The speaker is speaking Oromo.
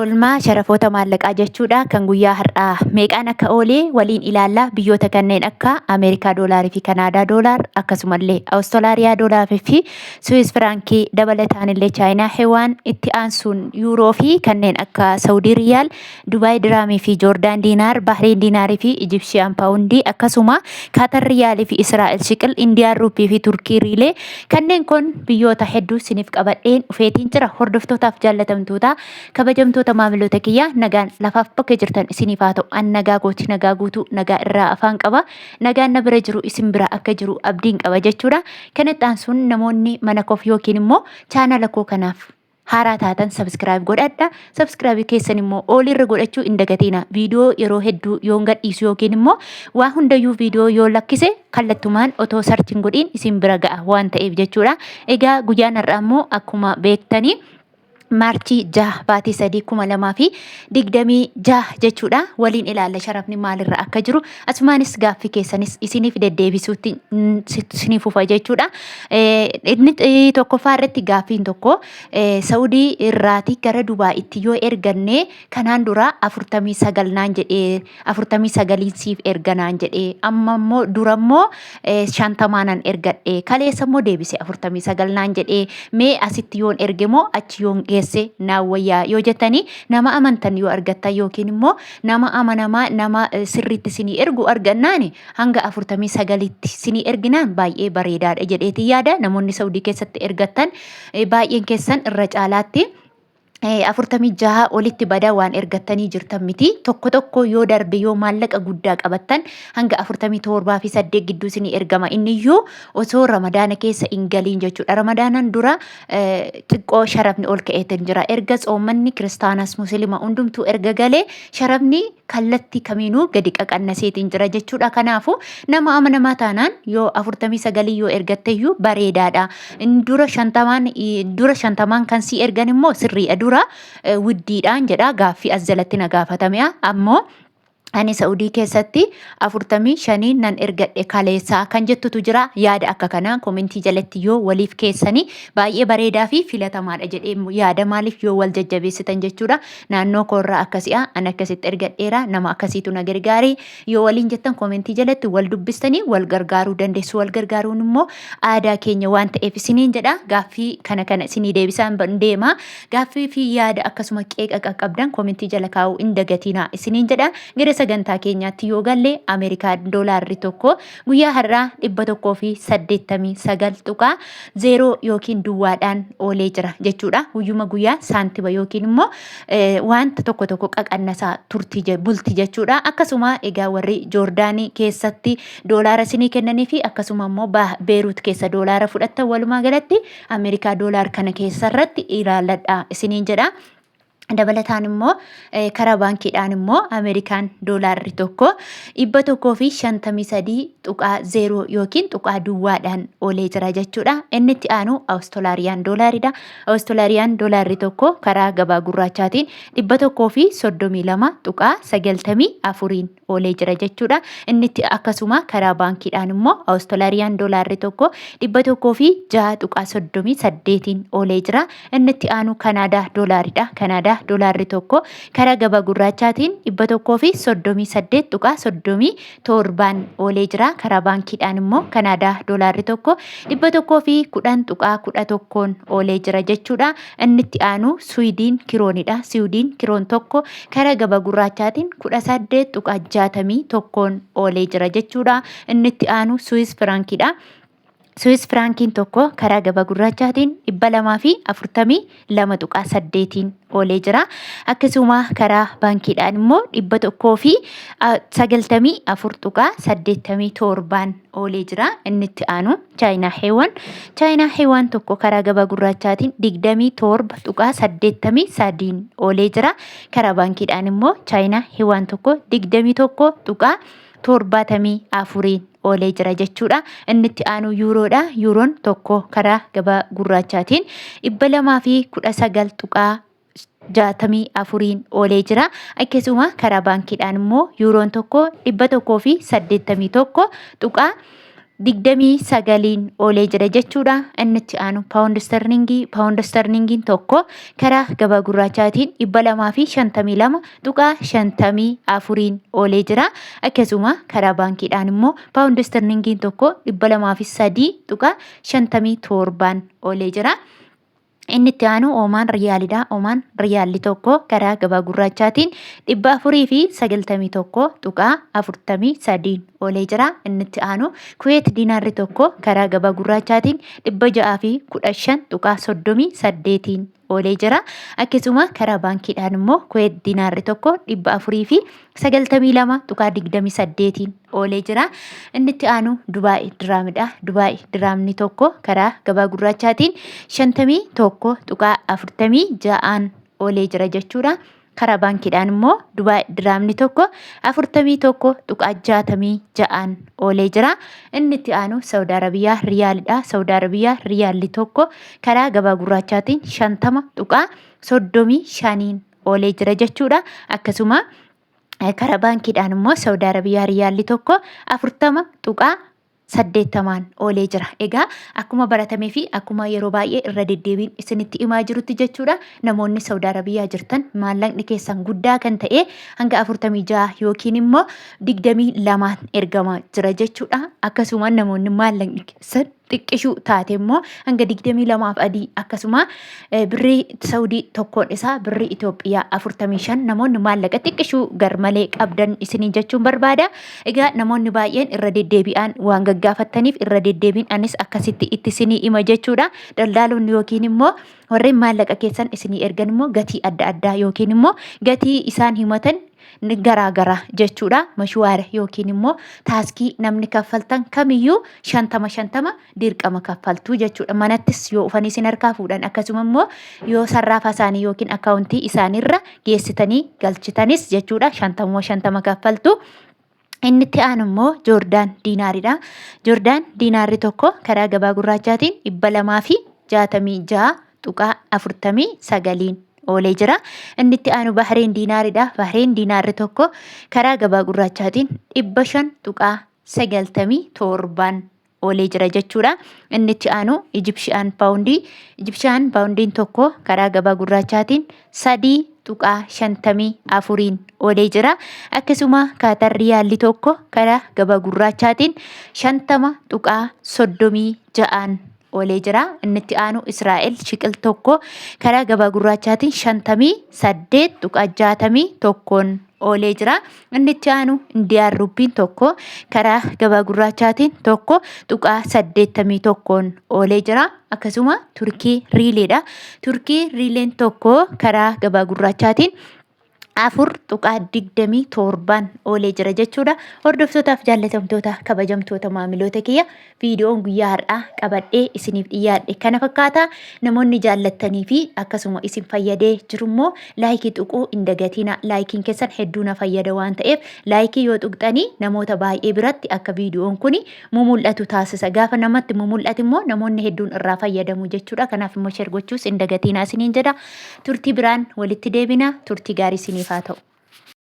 Oolmaa sharafoota maallaqaa jechuudha kan guyyaa har'aa meeqaan akka oolee waliin ilaalla. Biyyoota kanneen akka Ameerikaa doolaarii fi Kanaadaa doolaar, akkasumallee Awustiraaliyaa doolaarii fi Suwiis firaankii, dabalataan illee Chaayinaa hewaan, itti aansuun yuuroo fi kanneen akka Saawudii riyaal, Dubaay diraamii fi Joordaan diinaar, Bahreen diinaarii fi Ijibshiyaan paawundii, akkasuma Kaatar riyaalii fi Israa'el shiqil, Indiyaan ruupii fi Turkii riilee, kanneen kun biyyoota hedduu siniif qabadheen dhufeetiin jira. Hordoftootaaf jaallatamtoota, kabajamtoota maamiloota kiyya, nagaan lafaaf bakka jirtan isiniif haa ta'u. An nagaa kooti, nagaa guutuu, nagaa irraa afaan qaba. Nagaan na bira jiru isin bira akka jiru abdiin qaba jechuudha. Kanatti aansuun namoonni mana koof yookiin immoo chaanala koo kanaaf haaraa taatan subscribe godhadha. Subscribe keessan immoo oolirra godhachuu hin dagatiina. Viidiyoo yeroo hedduu yoon gadhiisu yookiin immoo waa hundayyuu viidiyoo yoo lakkise kallattumaan otoo search hin godhiin isin bira ga'a waan ta'eef jechuudha. Egaa guyyaan har'aa immoo akkuma beektanii Maarchii 6 baatii 3 2026 jechuudha. Waliin ilaalla sharafni maalirra akka jiru. Asumaanis gaaffii keessanis isiniif deddeebisuutti isiniif fufa jechuudha. Inni tokkoffaa irratti gaaffiin tokko, Saudii irraati gara Dubaayitti yoo erganne kanaan dura 49 naan jedhee, 49 siif erga naan jedhee, amma immoo dura immoo 50 nan ergadhe, kaleessa immoo deebise 49 naan jedhee, mee asitti yoon erge moo achi yoon geesse naan wayyaa yoo jettanii, nama amantan yoo argattan yookiin immoo nama amanamaa, nama sirriitti isinii ergu argannaani hanga 49tti isinii erginaan baay'ee bareedaadha jedheetiin yaada. Namoonni Saudii keessatti ergattan baay'een keessan irra caalaatti 46 olitti badaa waan ergattanii jirtan miti. Tokko tokko yoo darbe, yoo maallaqa guddaa qabattan, hanga 47 fi 8 gidduu isinii ergama. Inniyyuu osoo Ramadaana keessa hin galiin jechuudha. Ramadaanan dura xiqqoo sharafni ol ka'eetiin jira. Erga tsoommanni kiristaanas musliima hundumtuu erga galee sharafni kallattii kamiinuu gadi qaqannaseetiin jira jechuudha. Kanaafuu nama amanamaa taanaan yoo 49 yoo ergatteyyuu bareedaadha. Dura 50n, dura 50n kan sii ergan immoo sirriidha, dura widdiidhaan jedha. Gaaffii as jalatti na gaafatame ammoo, ani Saudii keessatti 45 nan ergadhe kaleessaa kan jettutu jira. Yaada akka kanaa komentii jalatti yoo waliif keessanii baay'ee bareedaa fi filatamaadha jedhee yaada. Maaliif, yoo wal jajjabeessitan jechuudha. Naannoo koorraa akkasi'a, an akkasitti ergadheera, nama akkasiitu na gargaare yoo waliin jettan, komentii jalatti wal dubbistanii wal gargaaruu dandeessu. Wal gargaaruun immoo aadaa keenya waan ta'eef isiniin jedha. Gaaffii kana kana isinii deebisaan deema. Gaaffii fi yaada akkasuma qeeqa qaqqabdan komentii jala kaa'uu hin dagatinaa isiniin jedha. Gara sagantaa keenyaatti yoo galle, Ameerikaa doolaarri tokko guyyaa har'aa 189.0 yookiin duwwaadhaan oolee jira jechuudha. Guyyuma guyyaa saantiba yookiin immoo wanta tokko tokko qaqannasaa turti bulti jechuudha. Akkasuma egaa warri Joordaanii keessatti doolaara isinii kennanii fi akkasuma immoo Beeruut keessa doolaara fudhattan, walumaa galatti Ameerikaa doolaar kana keessarratti ilaalladha isiniin jedha. Dabalataan immoo karaa baankiidhaan immoo Ameerikaan doolaarri tokko 153.0 yookiin tuqaa duwwaadhaan oolee jira jechuudha. Inni itti aanu Awustiraaliyaan doolaaridha. Awustiraaliyaan doolaarri tokko karaa gabaa gurraachaatiin 132.94n oolee jira jechuudha. Inni itti akkasuma karaa baankiidhaan immoo Awustiraaliyaan doolaarri tokko 106.38n oolee jira. Inni itti aanu Kanaadaa doolaaridha. Kanaadaa doolaarri tokko karaa gabaa gurraachaatiin 138.37n oolee jira. Karaa baankiidhaan immoo Kanaadaa doolaarri tokko 110.11n oolee jira jechuudha. Inni itti aanu Suwidiin kiroonidha. Siwidiin kiroon tokko karaa gabaa gurraachaatiin 18.61n oolee jira jechuudha. Inni itti aanu Suwiis firaankiidha. Suwiis firaankiin tokko karaa gabaa gurraachaatiin 242.8n oolee jira. Akkasuma karaa baankiidhaan immoo 194.87n oolee jira. Inni itti aanu Chaayinaa Heewwan. Chaayinaa Heewwan tokko karaa gabaa gurraachaatiin 27.83n oolee jira. Karaa baankiidhaan immoo Chaayinaa Heewwan tokko 21.74n oolee jira jechuudha. Inni itti aanu yuuroodha. Yuuroon tokko karaa gabaa gurraachaatiin 219.64n oolee jira. Akkasuma karaa baankiidhaan immoo yuuroon tokko 181 tuqaa 29n oolee jira jechuudha. Inni itti aanu paawundi sterlingii paawundi sterlingiin tokko karaa gabaa gurraachaatiin 252.54n oolee jira. Akkasuma karaa baankiidhaan immoo paawundi sterlingiin tokko 203.57n oolee jira. Inni itti aanu Oomaan Riyaalidha. Oomaan Riyaalli tokko karaa gabaa gurraachaatiin 491.43 oolee jira. Inni itti aanu Kuweet Diinaarri tokko karaa gabaa gurraachaatiin 615.38 oolee jira. Akkasuma karaa baankiidhaan immoo Kuweet Diinaarri tokko 492.28 oolee jira. Inni itti aanu Dubaay Diraamidha. Dubaay Diraamni tokko karaa gabaa gurraachaatiin 51.46n oolee jira jechuudha. Karaa baankiidhaan immoo Dubaay Diraamni tokko 41.66n oolee jira. Inni itti aanu Saawud Arabiyaa Riyaalidha. Saawud Arabiyaa Riyaalli tokko karaa gabaa gurraachaatiin 50.35n oolee jira jechuudha. Akkasuma karaa baankiidhaan immoo Saawud Arabiyaa riyaalli tokko 40.80n oolee jira. Egaa akkuma baratamee fi akkuma yeroo baay'ee irra deddeebiin isinitti himaa jirutti jechuudha. Namoonni Saawud Arabiyaa jirtan maallaqni keessan guddaa kan ta'e hanga 46 yookiin immoo 22 ergamaa jira jechuudha. Akkasuma namoonni maallaqni keessan xiqqishuu taate immoo hanga 22f adii akkasuma birrii Saudii tokkoon isaa birrii Itoophiyaa 45 namoonni maallaqa xiqqishuu garmalee qabdan isiniin jechuun barbaada. Egaa namoonni baay'een irra deddeebi'aan waan gaggaafattaniif irra deddeebiin anis akkasitti itti isinii hima jechuudha. Daldaalonni yookiin immoo warreen maallaqa keessan isinii ergan immoo gatii adda addaa yookiin immoo gatii isaan himatan garaa gara jechuudha. Mashuwaara yookiin immoo taaskii namni kaffaltan kamiyyuu 50 50 dirqama kaffaltuu jechuudha. Manattis yoo ufanii isin harkaa fuudhan akkasuma immoo yoo sarraafa isaanii yookiin akkaawuntii isaaniirra geessitanii galchitanis jechuudha 50 50 kaffaltu. Inni itti aanu immoo Joordaan diinaaridha. Joordaan diinaarri tokko karaa gabaa gurraachaatiin 266.49n oolee jira. Inni itti aanu Bahreen diinaaridha. Bahreen diinaarri tokko karaa gabaa gurraachaatiin 500.97n oolee jira jechuudha. Inni itti aanu Ijipshiyaan paawundii. Ijipshiyaan paawundiin tokko karaa gabaa gurraachaatiin 3.54n oolee jira. Akkasuma Kaatar riyaalli tokko karaa gabaa gurraachaatiin 50.36n oolee jira. Inni itti aanu Israa'el shiqil tokko karaa gabaa gurraachaatiin 58.61n oolee jira. Inni itti aanu Indiyaan ruppiin tokko karaa gabaa gurraachaatiin 1.81n oolee jira. Akkasuma Turkii riileedha. Turkii riileen tokko karaa gabaa gurraachaatiin 4.27n oolee jira jechuudha. Hordoftootaaf jaallatamtoota kabajamtoota maamiloota kiyya viidiyoon guyyaa har'aa qabadhee isiniif dhiyaadhe kana fakkaata. Namoonni jaallattanii fi akkasuma isin fayyadee jiru immoo laayikii tuquu hin dagatina. Laayikiin keessan hedduu na fayyada waan ta'eef laayikii yoo tuqxanii namoota baay'ee biratti akka viidiyoon kun mumul'atu taasisa. Gaafa namatti mumul'ate immoo namoonni hedduun irraa fayyadamu jechuudha. Kanaaf immoo sheer gochuus hin dagatina isiniin jedha. Turtii biraan walitti deebina. Turtii gaarii isiniif haa ta'u.